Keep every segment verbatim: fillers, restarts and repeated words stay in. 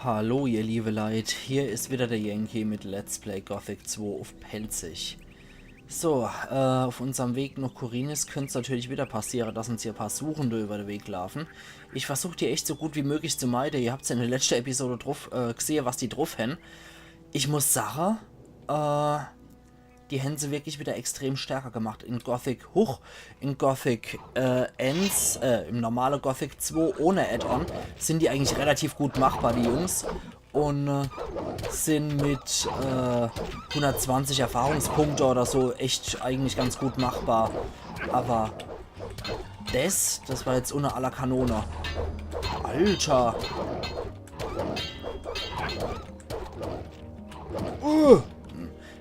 Hallo ihr liebe Leit, hier is wieder der Yankee mit Let's Play Gothic zwei uff Pälzisch. So, äh, uff unserm Weg noch Khorinis könnt's natürlich wieder passiere, dass uns hier e paar Suchende über de Weg laafe. Ich versuch die echt so gut wie möglich zu meide. Ihr habt's ja in de letschte Episode druff, äh, gsehe, was die druff hän. Ich muss sache, äh, die hän se wirklich wieder extrem stärker gemacht. In Gothic, huch, in Gothic, äh, eens, äh, im normale Gothic zwei ohne Add-on sin die eigentlich relativ gut machbar, die Jungs. Un, äh, sin mit, äh, hundertzwanzig Erfahrungspunkte oder so echt eigentlich ganz gut machbar. Aber des, des war jetzt unner aller Kanone. Alter! Uh!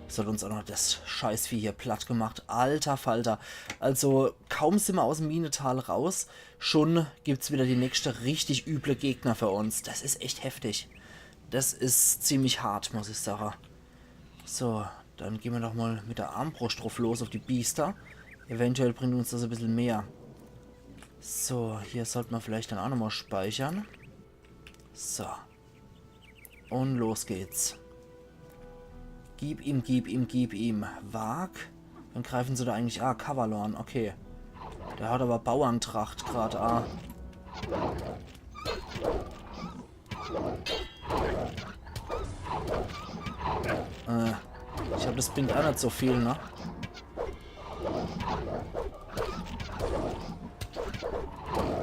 Des hat uns auch noch des Scheißvieh hier platt gemacht. Alter Falter. Also, kaum sin mer aus'm Minetal raus, schon gibt's wieder die nächste richtig üble Gegner für uns. Des is echt heftig. Des is ziemlich hart, muss ich sache. So, dann gehn mer doch mal mit der Armbruscht druff los uff die Biester. Eventuell bringt uns des e bissel mehr. So, hier sollt mer vielleicht dann auch nochmal speichere. So. Un los geht's. Gib ihm, gib ihm, gib ihm. Warg? Wen greifen se da eigentlich? Ah, Cavalorn, okay. Der hat aber Bauerntracht grad, ah. Äh, ich glaab, des bringt auch net so viel, ne?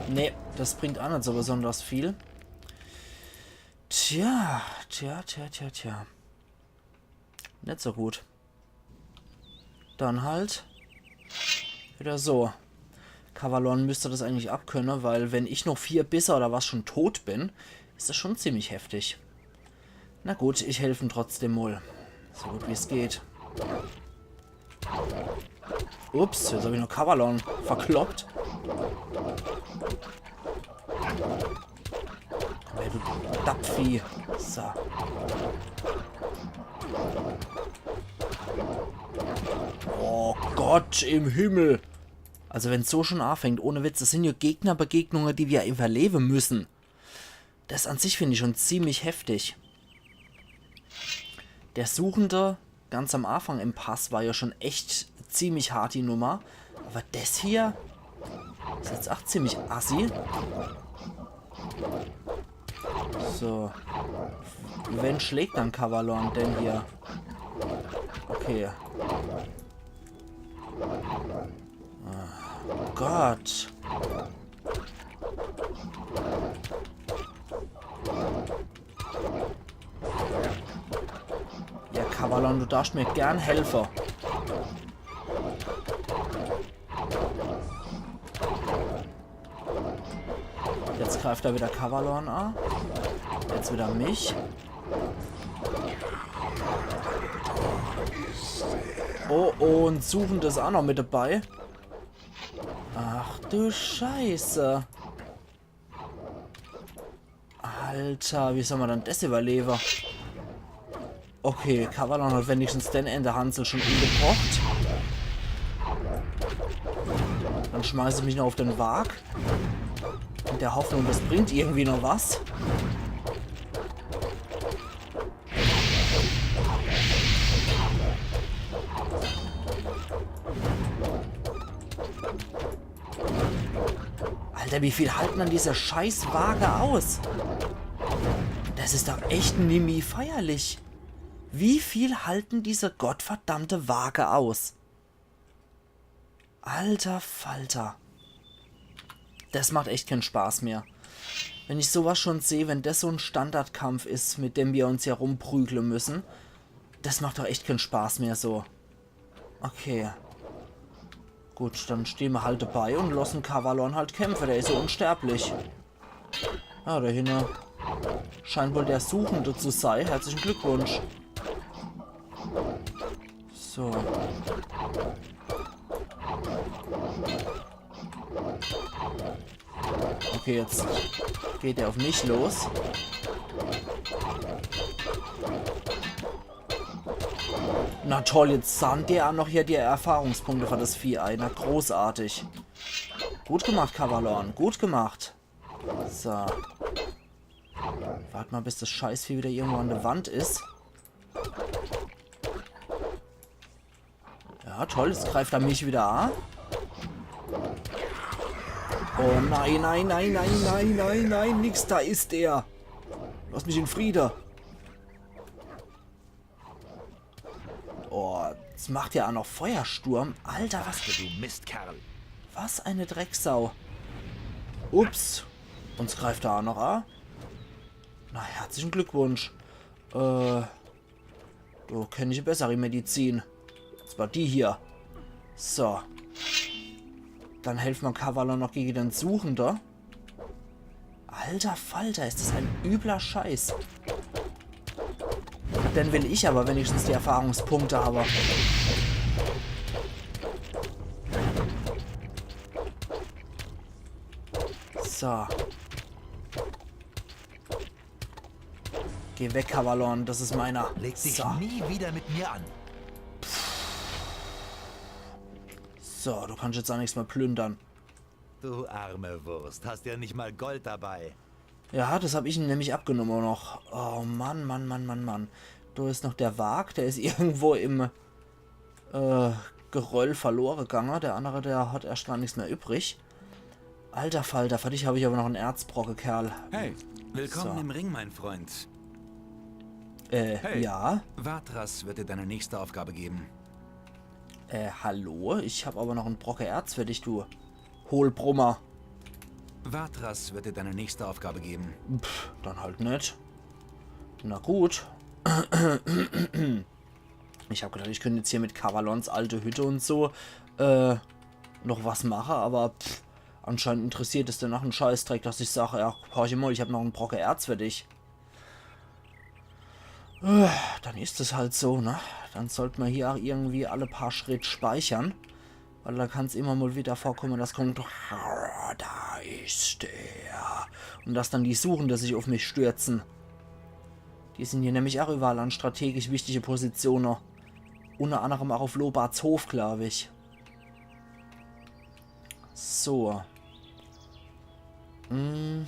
Nee, des bringt auch net so besonders viel. Tja, tja, tja, tja, tja. Net so gut. Dann halt wieder so. Cavalorn müsst des eigentlich abkönne, weil wenn ich noch vier Bisse oder was schon tot bin, is des schon ziemlich heftig. Na gut, ich helf em trotzdem mol. So gut wie's geht. Ups, jetzt hab ich noch Cavalorn verkloppt. Komm her, du Dappvieh. So. Oh Gott im Himmel. Also wenn's so schon anfängt, ohne Witz, des sin ja Gegnerbegegnunge, die mer überlewe müssen. Des an sich find ich schon ziemlich heftig. Der Suchende ganz am Anfang im Pass war ja schon echt ziemlich hart die Nummer. Aber des hier is jetzt auch ziemlich assi. So. Wen schlägt dann Cavalorn denn hier? Okay. Oh Gott. Ja, Cavalorn, du darfst mir gern helfe. Jetzt greift er wieder Cavalorn an. Jetzt wieder mich. Oh, un Suchende is auch noch mit dabei. Ach du Scheiße. Alter, wie soll mer dann des überlewe? Okay, Cavalorn hat wenigstens den Endehansel schon umgebracht. Dann schmeiß ich mich noch uff den Warg. In der Hoffnung, des bringt irgendwie noch was. Alter, wie viel halten dann diese scheiß Warge aus? Des is doch echt nimmi feierlich. Wie viel halten diese gottverdammte Warge aus? Alter Falter. Des macht echt keen Spaß mehr. Wenn ich sowas schon seh, wenn des so en Standardkampf is, mit dem mer uns hier rumprügle müssen, des macht doch echt keen Spaß mehr so. Okay. Gut, dann stehn mer halt dabei un lossen Cavalorn halt kämpfe. Der is ja unsterblich. Ah, da hinne scheint wohl der Suchende zu sei. Herzlichen Glückwunsch. So. Okay, jetzt geht er uff mich los. Na toll, jetzt sahnt der noch hier die Erfahrungspunkte für des Vieh ein. Na, großartig. Gut gemacht, Cavalorn. Gut gemacht. So. Wart mal, bis das Scheißvieh wieder irgendwo an der Wand is. Ja, toll, jetzt greift er mich wieder an. Oh nein, nein, nein, nix, da is er. Lass mich in Friede. Oh, jetzt macht er auch noch Feuersturm. Alter, was, Du Mistkerl. was eine Drecksau. Ups. Uns greift er auch noch an. Na, herzlichen Glückwunsch. Äh, du kennst bessere Medizin. Das war die hier. So. Dann helfen wir Cavalon noch gegen den Suchenden. Alter Falter, is das ein übler Scheiß. Dann will ich aber wenigstens die Erfahrungspunkte haben. So. Geh weg, Cavalon, das is meiner. Leg dich So. Nie wieder mit mir an. So, du kannst jetzt auch nichts mehr plündern. Du arme Wurst, hast ja nicht mal Gold dabei. Ja, das hab ich ihm nämlich abgenommen noch. Oh Mann, Mann, Mann, Mann, Mann. Da is noch der Warg, der is irgendwo im äh, Geröll verloren gegangen. Der andere, der hat erst gar nichts mehr übrig. Alter Falter, für dich hab ich aber noch en Erzbrocke, Kerl. Hey, willkommen So. Im Ring, mein Freund. Äh, Hey. Ja. Vatras wird dir deine nächste Aufgabe geben. Äh, hallo? Ich hab aber noch en Brocke Erz für dich, du Hohlbrummer. Vatras wird dir deine nächste Aufgabe geben. Pff, dann halt net. Na gut. Ich hab gedacht, ich könnte jetzt hier mit Cavalons alte Hütte und so äh, noch was machen, aber pff, anscheinend interessiert es den ach en Scheißdreck, dass ich sag, ja, horch mal, ich hab noch en Brocke Erz für dich. Äh, dann is es halt so, ne? Dann sollt man hier auch irgendwie alle paar Schritt speichern. Weil da kann's immer mal wieder vorkommen, dass kommt, „Ah, da is der.“ Und dass dann die Suchende sich auf mich stürzen. Die sind hier nämlich auch überall an strategisch wichtige Positionen. Unter anderem auch auf Lobarts Hof, glaub ich. So. Hm.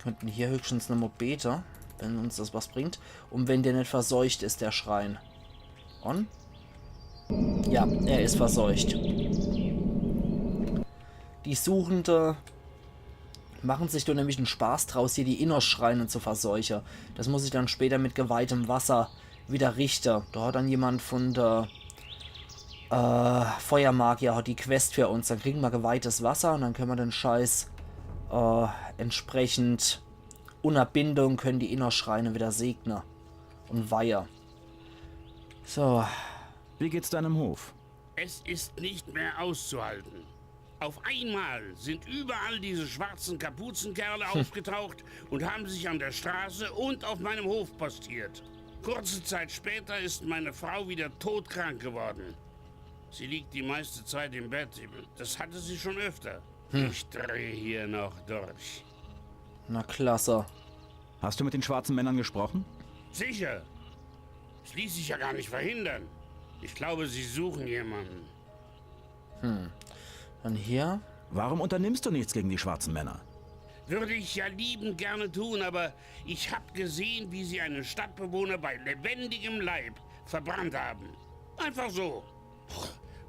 Könnten hier höchstens nochmal bete, wenn uns das was bringt. Und wenn der net verseucht is, der Schrein. Und? Ja, er is verseucht. Die Suchende machen sich do nämlich en Spaß draus, hier die Innos-Schreine zu verseuche. Das muss ich dann später mit geweihtem Wasser wieder richte. Da hat dann jemand von der äh, Feuermagier hat die Quest für uns. Dann kriegen wir geweihtes Wasser und dann können wir den Scheiß äh, entsprechend unter Bindung können die Innos-Schreine wieder segne und weihe. So, Wie geht's deinem Hof? Es ist nicht mehr auszuhalten. Auf einmal sind überall diese schwarzen Kapuzenkerle aufgetaucht und haben sich an der Straße und auf meinem Hof postiert. Kurze Zeit später ist meine Frau wieder todkrank geworden. Sie liegt die meiste Zeit im Bett. Das hatte sie schon öfter. Ich drehe hier noch durch. Na klasse. Hast du mit den schwarzen Männern gesprochen? Sicher. Es ließ sich ja gar nicht verhindern. Ich glaube, sie suchen jemanden. Dann hier. Warum unternimmst du nichts gegen die schwarzen Männer? Würde ich ja liebend gerne tun, aber ich hab gesehen, wie sie einen Stadtbewohner bei lebendigem Leib verbrannt haben. Einfach so.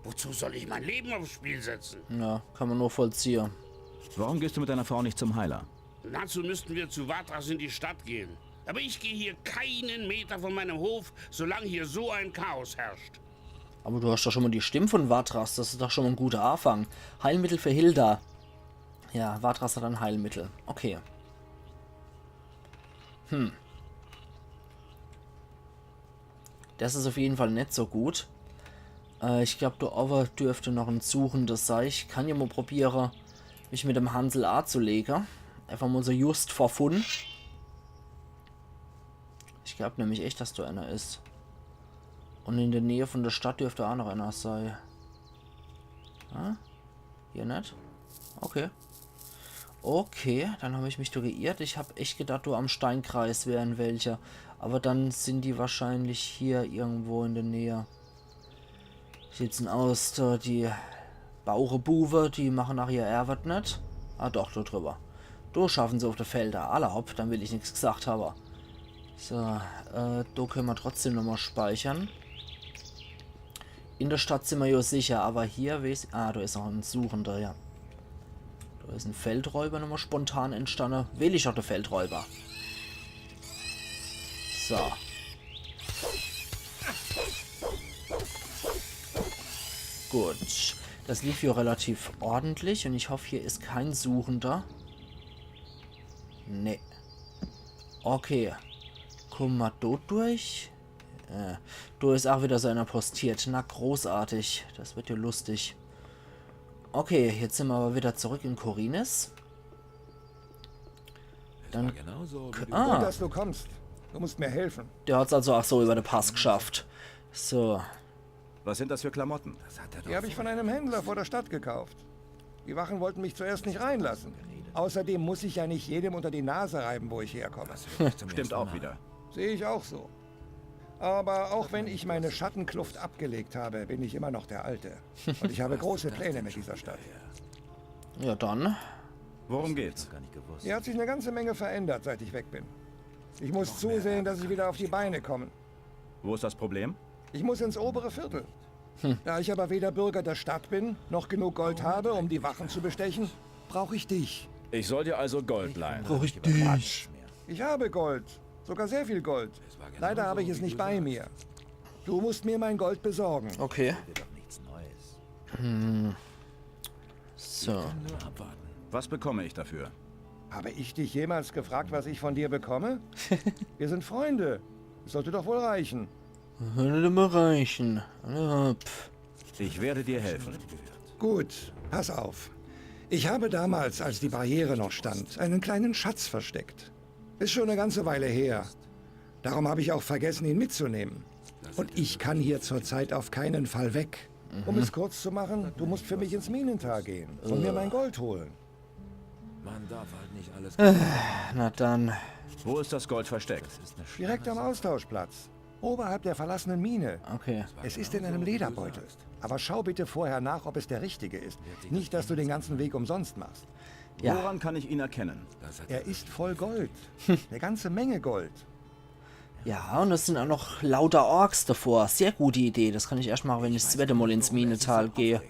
Wozu soll ich mein Leben aufs Spiel setzen? Ja, kann man nur vollziehe. Warum gehst du mit deiner Frau nicht zum Heiler? Dazu müssten wir zu Vatras in die Stadt gehen. Aber ich gehe hier keinen Meter von meinem Hof, solange hier so ein Chaos herrscht. Aber du hast doch schon mal die Stimme von Vatras, das is doch schon mal en guter Anfang. Heilmittel für Hilda. Ja, Vatras hat ein Heilmittel. Okay. Hm. Das is auf jeden Fall net so gut. Äh, ich glaub, do owwe dürfte noch en Suchender sei. Ich kann ja mal probiere, mich mit dem Hansel anzulege. Einfach mal so just for fun. Ich glaub nämlich echt, dass do einer is. Und in der Nähe von der Stadt dürfte auch noch einer sei. Ah? Hier net? Okay. Okay, dann hab ich mich do geirrt. Ich hab echt gedacht, do am Steinkreis wären welche. Aber dann sind die wahrscheinlich hier irgendwo in der Nähe. Sieht's denn aus, do die Baurebuwe, die machen nach ihr Erwet net? Ah doch, do drüber. So schaffe se uff de Felder. Alla hopp, dann will ich nix gesagt hawwe. So, äh, do könne mer trotzdem nochmol speichere. In de Stadt sin mer jo sicher, awwer hier weeß, ah, do is noch en Suchender, ja. Do is en Feldräuber nochmol spontan entstanne. Wähl ich doch de Feldräuber. So. Gut. Das lief jo relativ ordentlich un ich hoff, hier is kee Suchender. Nee. Okay. Kumme mer do durch? Äh, do is ach widder so ener postiert. Na, großartig. Das werd jo lustig. Okay, jetzt sin mer awwer widder zurück in Khorinis. Dann genau so, k- wie du ah. Gut, dass du kommst. Du musst mir helfen. Der hat's also ach so iwwer de Pass geschafft. So. Was sind das für Klamotten? Die habe ich von einem Händler vor der Stadt gekauft. Die Wachen wollten mich zuerst nicht reinlassen. Außerdem muss ich ja nicht jedem unter die Nase reiben, wo ich herkomme. Stimmt auch wieder. Sehe ich auch so. Aber auch wenn ich meine Schattenkluft abgelegt habe, bin ich immer noch der Alte. Und ich habe große Pläne mit dieser Stadt. Ja, dann. Worum geht's? Hier hat sich eine ganze Menge verändert, seit ich weg bin. Ich muss zusehen, dass ich wieder auf die Beine komme. Wo ist das Problem? Ich muss ins obere Viertel. Da ich aber weder Bürger der Stadt bin, noch genug Gold habe, um die Wachen zu bestechen, brauche ich dich. Ich soll dir also Gold leihen. Brauch ich dich. Ich habe Gold. Sogar sehr viel Gold. Leider habe ich es nicht bei mir. Du musst mir mein Gold besorgen. Okay. Hm. So. Was bekomme ich dafür? Habe ich dich jemals gefragt, was ich von dir bekomme? Wir sind Freunde. Es sollte doch wohl reichen. Würde mir reichen. Ja, pff. Ich werde dir helfen. Gut, pass auf. Ich habe damals, als die Barriere noch stand, einen kleinen Schatz versteckt. Ist schon eine ganze Weile her. Darum habe ich auch vergessen, ihn mitzunehmen. Und ich kann hier zurzeit auf keinen Fall weg. Um es kurz zu machen, du musst für mich ins Minental gehen und mir mein Gold holen. Man darf halt nicht alles. Na dann. Wo ist das Gold versteckt? Direkt am Austauschplatz. Oberhalb der verlassenen Mine. Okay. Es ist in einem Lederbeutel. Aber schau bitte vorher nach, ob es der richtige ist. Nicht, dass du den ganzen Weg umsonst machst. Ja. Woran kann ich ihn erkennen? Er ist voll Gold. Eine ganze Menge Gold. Ja, und es sind auch noch lauter Orks davor. Sehr gute Idee. Das kann ich erst machen, wenn ich das zweite Mal ins Minental gehe.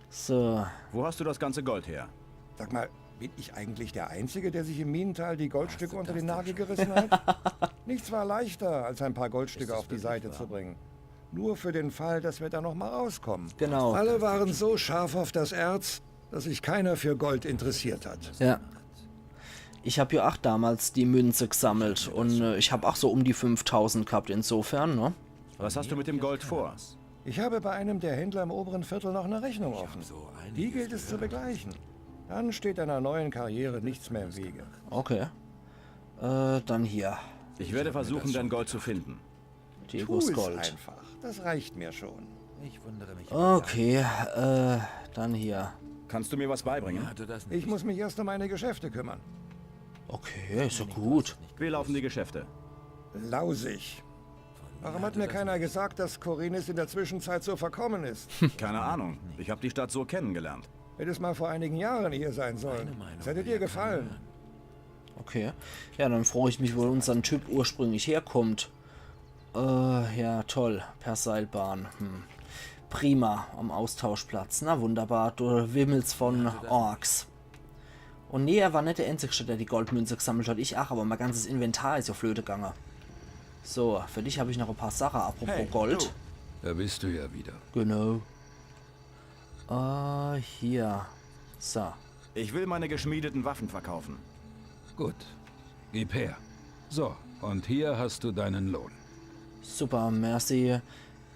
So. Wo hast du das ganze Gold her? Sag mal, bin ich eigentlich der Einzige, der sich im Minental die Goldstücke unter den Nagel gerissen hat? Nichts war leichter, als ein paar Goldstücke auf die Seite zu bringen. Nur für den Fall, dass wir da noch mal rauskommen. Genau. Alle waren so scharf auf das Erz, dass sich keiner für Gold interessiert hat. Ja. Ich hab ja auch damals die Münze gesammelt und äh, ich hab auch so um die fünftausend gehabt, insofern, ne? Was hast du mit dem Gold vor? Ich habe bei einem der Händler im oberen Viertel noch eine Rechnung offen. Die gilt es zu begleichen. Dann steht deiner neuen Karriere nichts mehr im Wege. Okay. Äh, dann hier. Ich werde versuchen, dein Gold zu finden. Diegos Gold. Tu es einfach. Das reicht mir schon. Ich wundere mich. Okay, äh, dann hier. Kannst du mir was beibringen? Ich muss mich erst um meine Geschäfte kümmern. Okay, ist ja gut. Wie laufen die Geschäfte? Lausig. Warum hat mir keiner gesagt, dass Khorinis in der Zwischenzeit so verkommen ist? Keine Ahnung. Ich habe die Stadt so kennengelernt. Hättest mal vor einigen Jahren hier sein sollen. Es hätte dir gefallen. Okay. Ja, dann frage ich mich, wo unser Typ ursprünglich herkommt. Äh, ja, toll. Per Seilbahn. Hm. Prima, am Austauschplatz. Na wunderbar, du wimmelst von Orks. Und nee, er war net der Einzigste, der die Goldmünze gesammelt hat. Ich ach, aber mein ganzes Inventar is ja flöte gange. So, für dich hab ich noch e paar Sache. Apropos Gold. Da bist du ja wieder. Genau. Äh, hier. So. Ich will meine geschmiedeten Waffen verkaufen. Gut. Gib her. So, und hier hast du deinen Lohn. Super, merci.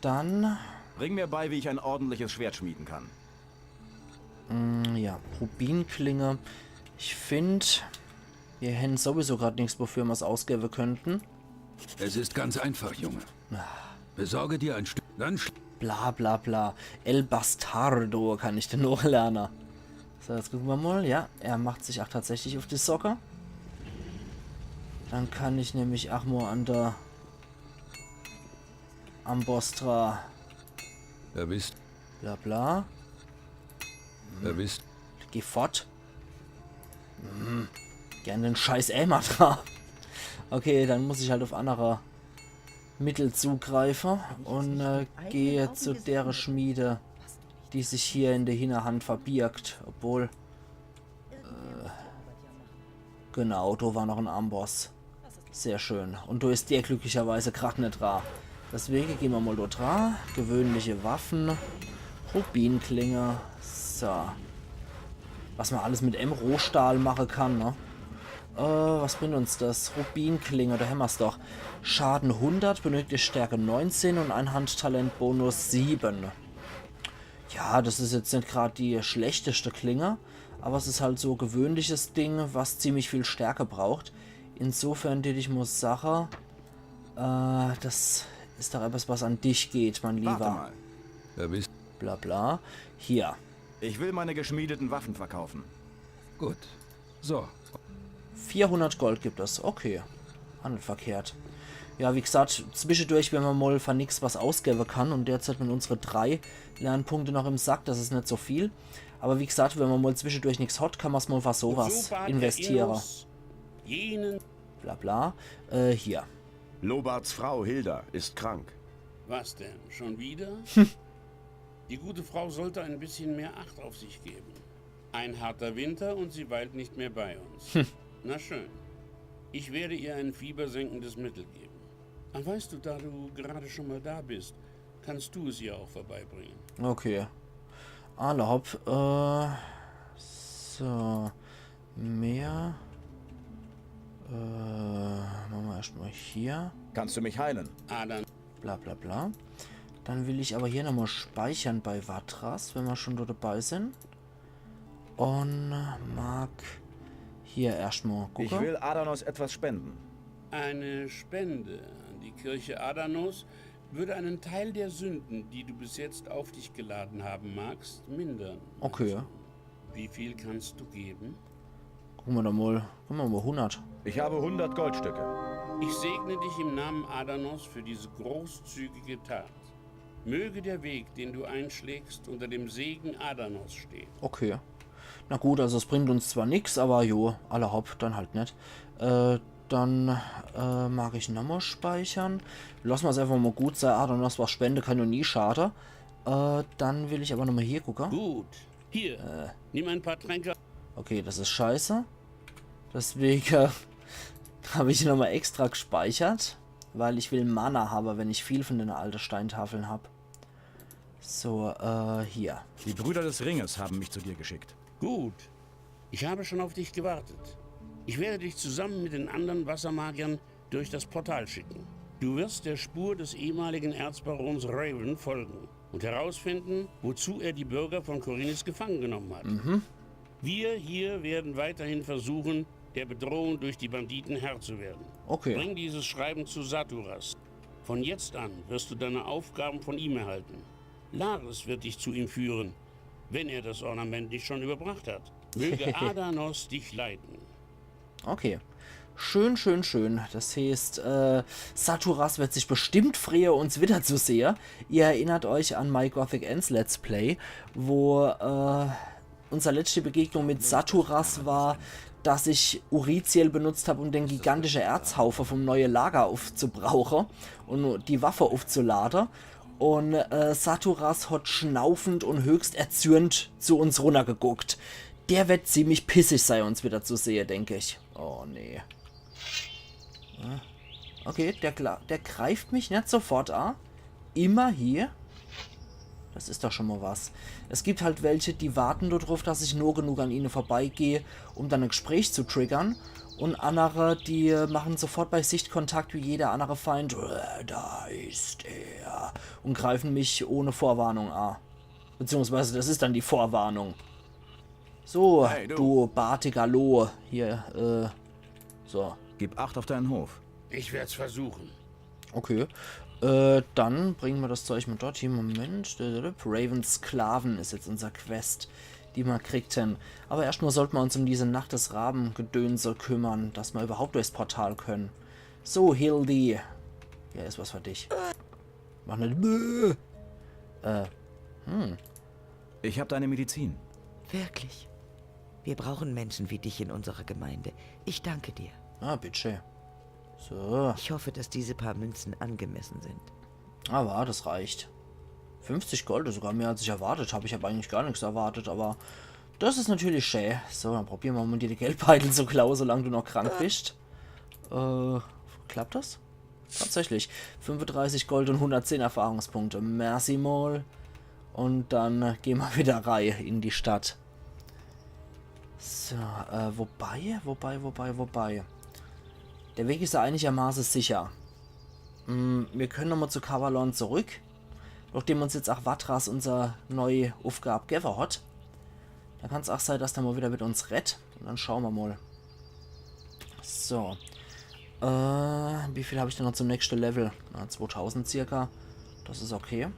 Dann. Bring mir bei, wie ich ein ordentliches Schwert schmieden kann. Mm, ja, Rubinklinge. Ich find, wir hän sowieso grad nix, wofür mer's ausgebe könnten. Es ist ganz einfach, Junge. Besorge dir ein Stück, dann sch- Bla bla bla. El Bastardo kann ich den noch lerne. So, jetzt gucke mer mal. Ja, er macht sich ach tatsächlich uff die Socke. Dann kann ich nämlich ach mal an der Ambostra. Wer bist? Bla bla. Wer bist? Geh fort. Hm. Gern den scheiß Eimer dra. Okay, dann muss ich halt auf andere Mittel zugreife und äh, gehe zu dere Schmiede, die sich hier in der Hinterhand verbirgt. Obwohl, äh, genau, do war noch en Amboss. Sehr schön. Und do is der glücklicherweise grad net dra. Deswege gehn mer mal do dra. Gewöhnliche Waffen. Rubinklinge. So. Was man alles mit em Rohstahl mache kann, ne? Äh, was bringt uns das? Rubinklinge, do hämmer's doch. Schaden hundert, benötigte Stärke neunzehn und Einhandtalent-Bonus sieben. Ja, das is jetzt net grad die schlechteste Klinge, aber es is halt so gewöhnliches Ding, was ziemlich viel Stärke braucht. Insofern, dät ich muss sache, äh, das is doch etwas, was an dich geht, mein Lieber. Warte mal. Wer bist Bla bla. Hier. Ich will meine geschmiedeten Waffen verkaufen. Gut. So. Vierhundert Gold gibt es. Okay. Ach net verkehrt. Ja, wie gesagt, zwischendurch, wenn man mal für nix was ausgeben kann und derzeit mit unsere drei Lernpunkte noch im Sack, das is net so viel. Aber wie gesagt, wenn man mal zwischendurch nix hat, kann man's mal für sowas So bat er investieren. Innos jenen Bla bla. Äh, hier. Lobarts Frau Hilda ist krank. Was denn? Schon wieder? Die gute Frau sollte ein bisschen mehr Acht auf sich geben. Ein harter Winter und sie weilt nicht mehr bei uns. Na schön. Ich werde ihr ein fiebersenkendes Mittel geben. Ach, weißt du, da du gerade schon mal da bist, kannst du es ihr auch vorbeibringen. Okay. Alla hopp. Äh, so. Mehr. Äh, mache mer erscht mal hier. Kannst du mich heilen? Adan, Bla bla bla. Dann will ich aber hier nochmal speichern bei Vatras, wenn mer schon do dabei sin. Und mag hier erscht mal gucke. Ich will Adanos etwas spenden. Eine Spende an die Kirche Adanos würde einen Teil der Sünden, die du bis jetzt auf dich geladen haben magst, mindern. Okay. Wie viel kannst du geben? Gucke mer doch mal. Gucke mer mal, hundert. Ich habe hundert Goldstücke. Ich segne dich im Namen Adanos für diese großzügige Tat. Möge der Weg, den du einschlägst, unter dem Segen Adanos stehen. Okay. Na gut, also es bringt uns zwar nix, aber jo, alla hopp, dann halt net. Äh, dann äh, mag ich nochmal speichern. Lass mer's einfach mal gut sei. Adanos was spende kann jo nie schade. Äh, dann will ich aber nochmal hier gucke. Gut. Hier, nimm ein paar Tränke. Okay, das is scheiße. Deswege hab ich nochmal extra gespeichert, weil ich will Mana habe, wenn ich viel von den alten Steintafeln hab. So, äh, hier. Die Brüder des Ringes haben mich zu dir geschickt. Gut. Ich habe schon auf dich gewartet. Ich werde dich zusammen mit den anderen Wassermagiern durch das Portal schicken. Du wirst der Spur des ehemaligen Erzbarons Raven folgen und herausfinden, wozu er die Bürger von Khorinis gefangen genommen hat. Wir hier werden weiterhin versuchen, der Bedrohung durch die Banditen Herr zu werden. Okay. Bring dieses Schreiben zu Saturas. Von jetzt an wirst du deine Aufgaben von ihm erhalten. Lares wird dich zu ihm führen, wenn er das Ornament nicht schon überbracht hat. Möge Adanos dich leiten. Okay. Schön, schön, schön. Das heißt, äh, Saturas wird sich bestimmt freue, uns wiederzusehe. Ihr erinnert euch an My Gothic eins Let's Play, wo äh, unser letzte Begegnung mit Saturas war, dass ich Uriziel benutzt hab, um den gigantische Erzhaufe vom neue Lager aufzubrauche und die Waffe aufzulade. Und äh, Saturas hat schnaufend und höchst erzürnt zu uns runnergeguckt. Der wird ziemlich pissig sei, uns wieder zu sehe, denk ich. Oh nee. Ja. Okay, der, gla- der greift mich net sofort a. Immerhin. Das is doch schon mal was. Es gibt halt welche, die warten darauf, dass ich nah genug an ihnen vorbeigeh, um dann ein Gespräch zu triggern. Und andere, die machen sofort bei Sichtkontakt wie jeder andere Feind, äh, da ist er, und greifen mich ohne Vorwarnung a. Beziehungsweise das is dann die Vorwarnung. So, Hey, du. Du bartiger Loh. Hier, äh, so. Gib Acht auf deinen Hof. Ich werd's versuchen. Okay. Äh, dann bringen wir das Zeug mal dort hin. Moment. Ravens Sklaven is jetzt unser Quest, die wir kriegten. Aber erstmal sollten wir uns um diese Nacht des Raben-Gedönse kümmern, dass wir überhaupt durchs Portal können. So, Hildy. Hier is was für dich. Mach net. Bäh. Äh, hm. Ich habe deine Medizin. Wirklich. Wir brauchen Menschen wie dich in unserer Gemeinde. Ich danke dir. Ah, bitte. So. Ich hoffe, dass diese paar Münzen angemessen sind. Aber das reicht. Fünfzig Gold ist sogar mehr, als ich erwartet habe. Ich habe eigentlich gar nichts erwartet, aber das ist natürlich schä. So, dann probieren wir mal, dir die Geldbeutel zu klauen, solange du noch krank bist. Äh, klappt das? Tatsächlich. Fünfunddreißig Gold und hundertzehn Erfahrungspunkte. Merci mal. Und dann äh, gehen wir wieder rei in die Stadt. So, äh, wobei, wobei, wobei, wobei. Der Weg ist ja einigermaßen sicher. Hm, wir können nochmal zu Cavalorn zurück. Nachdem uns jetzt auch Vatras unser neue Aufgab gewwe hat. Da kann's auch sein, dass der mal wieder mit uns redt. Und dann schauen wir mal. So. Äh, wie viel habe ich denn noch zum nächsten Level? Na, zweitausend circa. Das ist okay.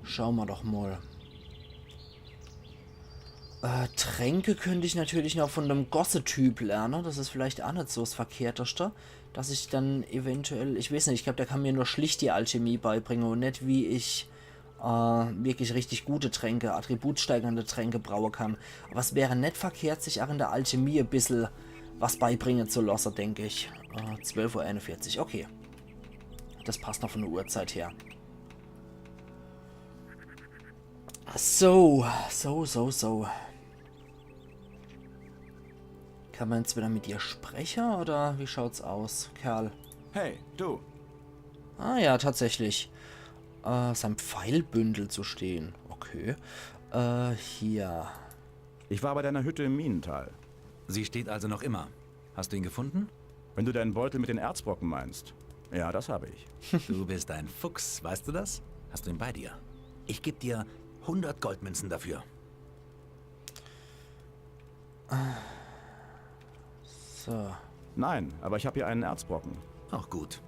Schauen wir doch mal. Äh, Tränke könnte ich natürlich noch von dem Gosse-Typ lernen. Das ist vielleicht auch nicht so das Verkehrteste. Dass ich dann eventuell, ich weiß nicht, ich glaube, der kann mir nur schlicht die Alchemie beibringen und nicht, wie ich äh, wirklich richtig gute Tränke, attributsteigernde Tränke brauen kann. Aber es wäre nicht verkehrt, sich auch in der Alchemie ein bisschen was beibringen zu lassen, denke ich. Äh, zwölf Uhr einundvierzig, okay. Das passt noch von der Uhrzeit her. So, so, so, so. Kann man jetzt wieder mit dir sprechen, oder wie schaut's aus, Kerl? Hey, du. Ah ja, tatsächlich. Äh, sein Pfeilbündel zu stehlen. Okay. Äh, hier. Ich war bei deiner Hütte im Minental. Sie steht also noch immer. Hast du ihn gefunden? Wenn du deinen Beutel mit den Erzbrocken meinst. Ja, das habe ich. Du bist ein Fuchs, weißt du das? Hast du ihn bei dir? Ich geb dir hundert Goldmünzen dafür. So. Nein, aber ich habe hier einen Erzbrocken. Auch gut.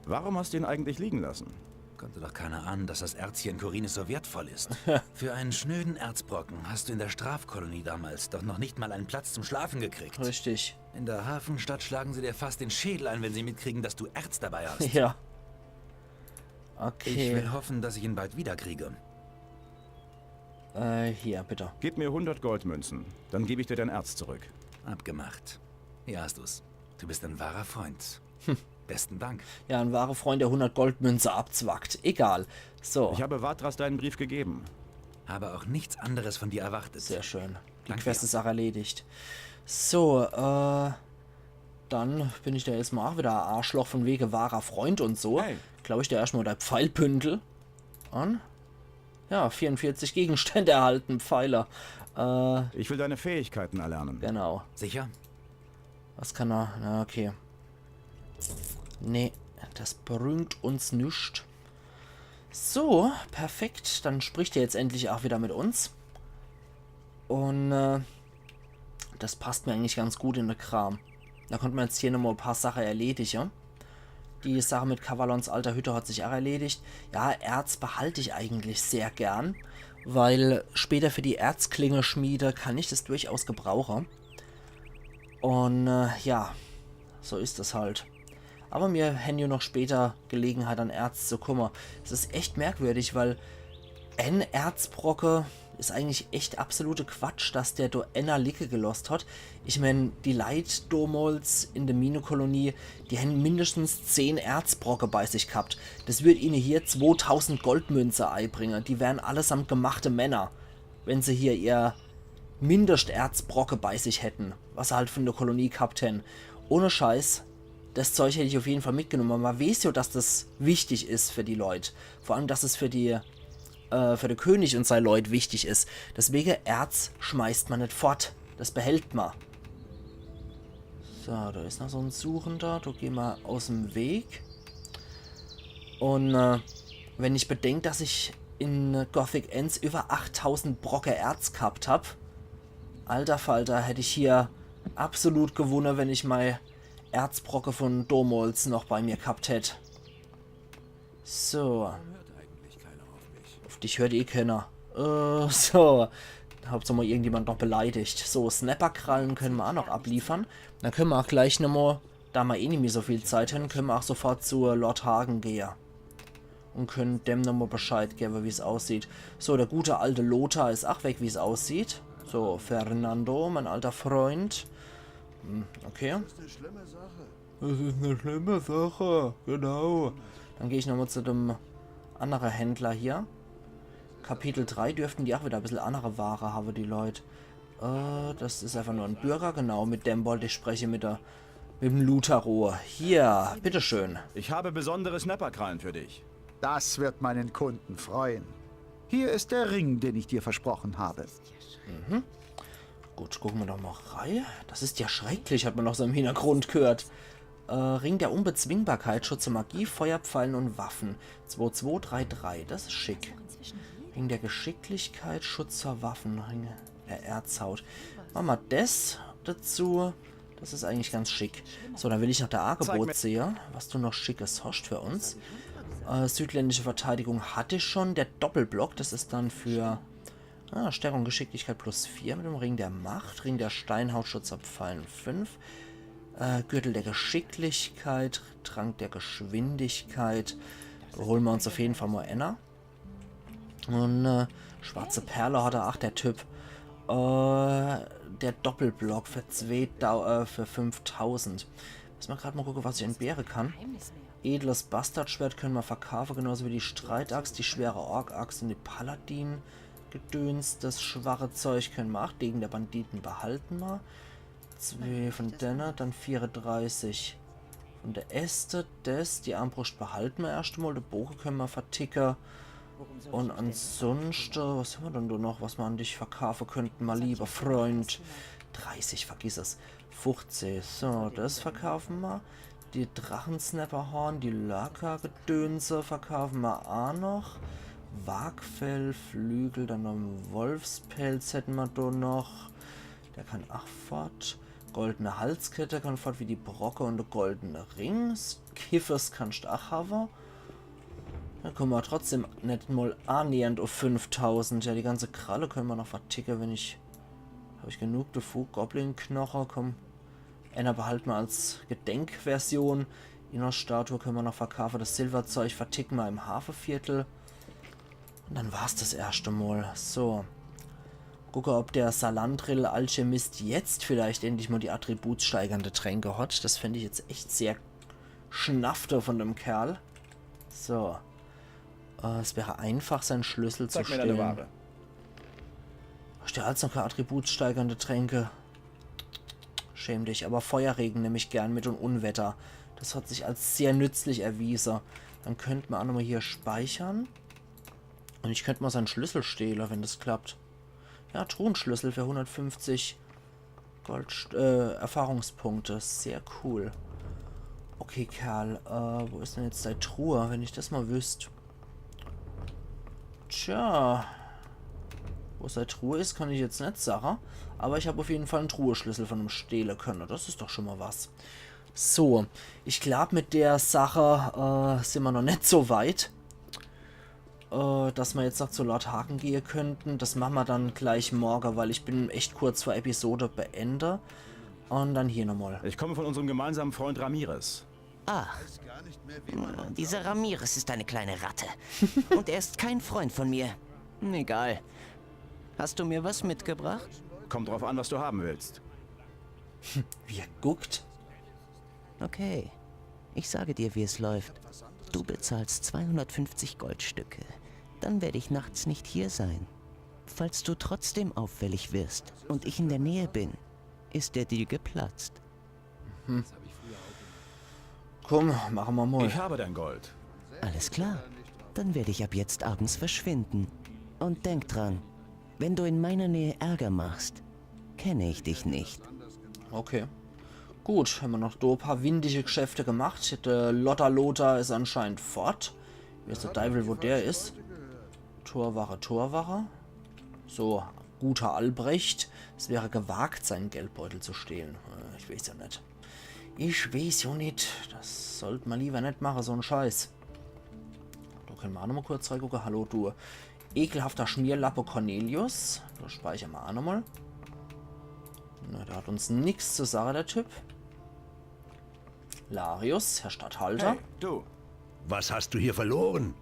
Warum hast du ihn eigentlich liegen lassen? Konnte doch keiner ahnen, dass das Erz hier in Khorinis so wertvoll ist. Für einen schnöden Erzbrocken hast du in der Strafkolonie damals doch noch nicht mal einen Platz zum Schlafen gekriegt. Richtig. In der Hafenstadt schlagen sie dir fast den Schädel ein, wenn sie mitkriegen, dass du Erz dabei hast. Ja. Ich will Okay. Hoffen, dass ich ihn bald wiederkriege. Äh, hier, bitte. Gib mir hundert Goldmünzen, dann gebe ich dir dein Erz zurück. Abgemacht. Hier hast du's. Du bist ein wahrer Freund. Besten Dank. Ja, ein wahrer Freund, der hundert Goldmünze abzwackt. Egal. So. Ich habe Vatras deinen Brief gegeben. Habe auch nichts anderes von dir erwartet. Sehr schön. Die Danke. Quest ist auch erledigt. So, äh, dann bin ich da jetzt mal auch wieder ein Arschloch von wegen wahrer Freund und so. Hey. Glaube ich, der erstmal der Pfeilbündel an. Ja, vierundvierzig Gegenstände erhalten, Pfeile. Äh, Ich will deine Fähigkeiten erlernen. Genau. Sicher? Was kann er? Na, okay. Nee, das bringt uns nix. So, perfekt. Dann spricht er jetzt endlich auch wieder mit uns. Und äh, das passt mir eigentlich ganz gut in de Kram. Da konnte man jetzt hier nochmal ein paar Sachen erledigen. Die Sache mit Cavalorns alter Hütte hat sich auch erledigt. Ja, Erz behalte ich eigentlich sehr gern, weil später für die Erzklingeschmiede kann ich das durchaus gebrauchen. Und äh, ja, so ist es halt. Aber mir hän jo noch später Gelegenheit, an Erz zu kommen. Es ist echt merkwürdig, weil ein Erzbrocke ist eigentlich echt absolute Quatsch, dass der do enner liege gelost hat. Ich mein, die Leit domols in der Minekolonie, die hän mindestens zehn Erzbrocke bei sich gehabt. Das würd ihne hier zwotausend Goldmünze eibringen. Die wären allesamt gemachte Männer, wenn se hier ihr Mindesterzbrocke bei sich hätten, was se halt von der Kolonie gehabt hän. Ohne Scheiß, das Zeug hätt ich auf jeden Fall mitgenommen. Man weiß jo, dass das wichtig is für die Leut. Vor allem, dass es für die, äh, für de König und sei Leut wichtig is. Deswege, Erz schmeißt man net fort. Das behält man. So, da is noch so ein Suchender. Da geh ma aus dem Weg. Und äh, wenn ich bedenk, dass ich in Gothic eens über achttausend Brocke Erz gehabt hab, alter Falter, hätt ich hier absolut gewunne, wenn ich mei Erzbrocke von domols noch bei mir gehabt hätt. So. Hört eigentlich keiner auf mich. Auf dich hört eh keiner. Äh, so. Hauptsache mal irgendjemand noch beleidigt. So, Snapperkrallen können ma auch noch abliefern. Dann können ma auch gleich nochmal, da ma eh nimmi so viel Zeit hän, können ma auch sofort zu Lord Hagen gehe. Un könne dem nochmol Bescheid gewwe, wie's aussieht. So, der gute alte Lothar is ach weg, wie's aussieht. So, Fernando, mein alter Freund. Hm, okay. Das is e schlimme Sache. Das is e schlimme Sache, genau. Dann geh ich nochmol zu dem annere Händler hier. Kapitel drei dürften die ach wieder e bissel annere Ware hawwe, die Leut. Äh, das is einfach nur en Bürger, genau, mit dem wollt ich spreche, mit der, mit dem Lutaro. Hier, bitteschön. Ich habe besondere Snapperkrallen für dich. Das wird meinen Kunden freuen. Hier ist der Ring, den ich dir versprochen habe. Gut, gucke mer doch mol rei. Das is ja schrecklich, hat mer noch so im Hintergrund gehört. Äh, Ring der Unbezwingbarkeit, Schutz vor Magie, Feuer, Pfeilen und Waffen. Zwei zwei drei drei, das is schick. Ring der Geschicklichkeit, Schutz vor Waffen, Ring der Erzhaut. Mache mer das dazu. Das is eigentlich ganz schick. So, dann will ich noch dei Agebot sehe, was du noch Schickes hoscht für uns. Äh, südländische Verteidigung hatt ich schon. Der Doppelblock, das is dann für Ah, Stärkung, Geschicklichkeit plus vier mit dem Ring der Macht, Ring der Steinhaut, Schutz vor Pfeilen fünf, äh, Gürtel der Geschicklichkeit, Trank der Geschwindigkeit. Do hole mer uns auf jeden Fall mol enner. Un, äh, schwarze Perle hat er, ach, der Typ. Äh, der Doppelblock für zweetausend, äh, für fünftausend. Lass mer grad mol gucke, was ich entbehre kann. Edles Bastardschwert könne mer verkaafe, genauso wie die Streitaxt, die schwere Ork-Axt un die Paladin. Gedöns, das schwache Zeug könne mer ach, Degen der Banditen behalte mer. Zwee von denne, dann vierunddreißig von der Äste. Das, die Armbruscht behalte mer erscht mol, de Boge könne mer verticke. Un ansunschte, was hawwe mer dann do noch, was mer an dich verkaafe könnte, mein lieber Freund? Dreißig, vergiss es. Fuchzig, so, das verkaafe mer. Die Drachensnapperhorn, die Lurker-Gedönse verkaafe mer ach noch. Wagfell, Flügel, dann noch en Wolfspelz hätte mer do noch. Der kann ach fort. Goldene Halskette kann fort, wie die Brocke un de goldene Ring. Kiffes kannst ach hawwe. Do kumme mer trotzdem net mol annähernd uff fünftausend. Ja, die ganze Kralle könne mer noch verticke, wenn ich... Hab ich genug devu? Goblin-Knoche, komm. Enner behalte mer als Gedenkversion. Innos-Statue könne mer noch verkaafe. Das Silberzeug verticke mer im Hafeviertel. Un dann war's das erschte Mol. So. Gucke, ob der Salandril-Alchemist jetzt vielleicht endlich mol die attributssteigernde Tränke hat. Das fänd ich jetzt echt sehr schnafte von dem Kerl. So. Äh, es wäre einfach, seinen Schlüssel zu stehlen. Zeig mir deine Ware. Ach, der hat noch kei attributssteigernde Tränke. Schäm dich, aber Feuerregen nemm ich gern mit un Unwetter. Das hat sich als sehr nützlich erwiese. Dann könnt mer ach nochmol hier speichere. Un ich könnt mol seinen Schlüssel stehle, wenn das klappt. Ja, Truhenschlüssel für hundertfünfzig Gold, äh, Erfahrungspunkte. Sehr cool. Okay, Kerl, äh, wo is dann jetzt dei Truhe, wenn ich das mol wüsst? Tja. Wo sei Truhe is, kann ich jetzt net sage. Aber ich hab auf jeden Fall en Truheschlüssel von em stehle könne. Das is doch schon mol was. So, ich glaub, mit der Sache, äh, sin mer noch net so weit, äh, dass mer jetzt noch zu Lord Hagen gehe könnten. Das mache mer dann gleich morge, weil ich bin echt kurz vor Episode beende. Un dann hier nochmol. Ich komme von unserem gemeinsamen Freund Ramirez. Ach, dieser Ramirez ist eine kleine Ratte. Und er ist kein Freund von mir. Egal. Hast du mir was mitgebracht? Kommt drauf an, was du haben willst. Wie er guckt. Okay. Ich sage dir, wie es läuft. Du bezahlst zweihundertfünfzig Goldstücke. Dann werde ich nachts nicht hier sein. Falls du trotzdem auffällig wirst und ich in der Nähe bin, ist der Deal geplatzt. Komm, mache mer mol. Ich habe dein Gold. Alles klar. Dann werde ich ab jetzt abends verschwinden. Und denk dran, wenn du in meiner Nähe Ärger machst, kenne ich dich nicht. Okay. Gut, hämmer noch do paar windige Geschäfte gemacht. De Lotter Lothar is anscheinend fort. Weeß de Deiwel, wo der is. Torwache, Torwache. So, guter Albrecht. Es wäre gewagt, seinen Geldbeutel zu stehlen. Äh, ich weeß jo net. Ich weeß jo net. Das sollt mer liewer net mache, so'n Scheiß. Do kenne mer ach nochmol kurz reigucke. Hallo, du ekelhafter Schmierlappe Cornelius. Do speichere mer ach nochmol. Na, der hat uns nix zu sage, der Typ. Larius, Herr Statthalter. Hey, du. Was hast du hier verloren?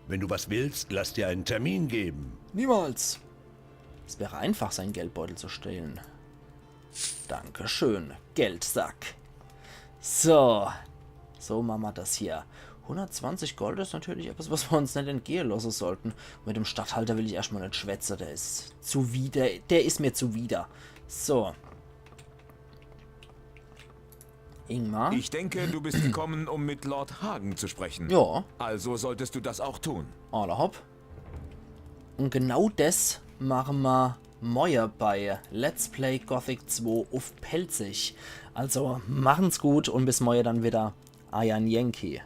Wenn du was willst, lass dir einen Termin geben. Niemals. Es wäre einfach, seinen Geldbeutel zu stehlen. Dankeschön, Geldsack. So. So mache mer das hier. Hundertzwanzig Gold is natürlich etwas, was mer uns net entgehe losse sollten. Mit dem Statthalter will ich erscht mol net schwätze. Der is zu wieder. Der is mir zuwider. So. Ingmar? Ich denke, du bist gekommen, um mit Lord Hagen zu sprechen. Ja. Also solltest du das auch tun. Alla hopp. Un genau des mache mer moie bei Let's Play Gothic zwei uff Pälzisch. Also machen's gut un bis moie dann wieder. Eier Yankee.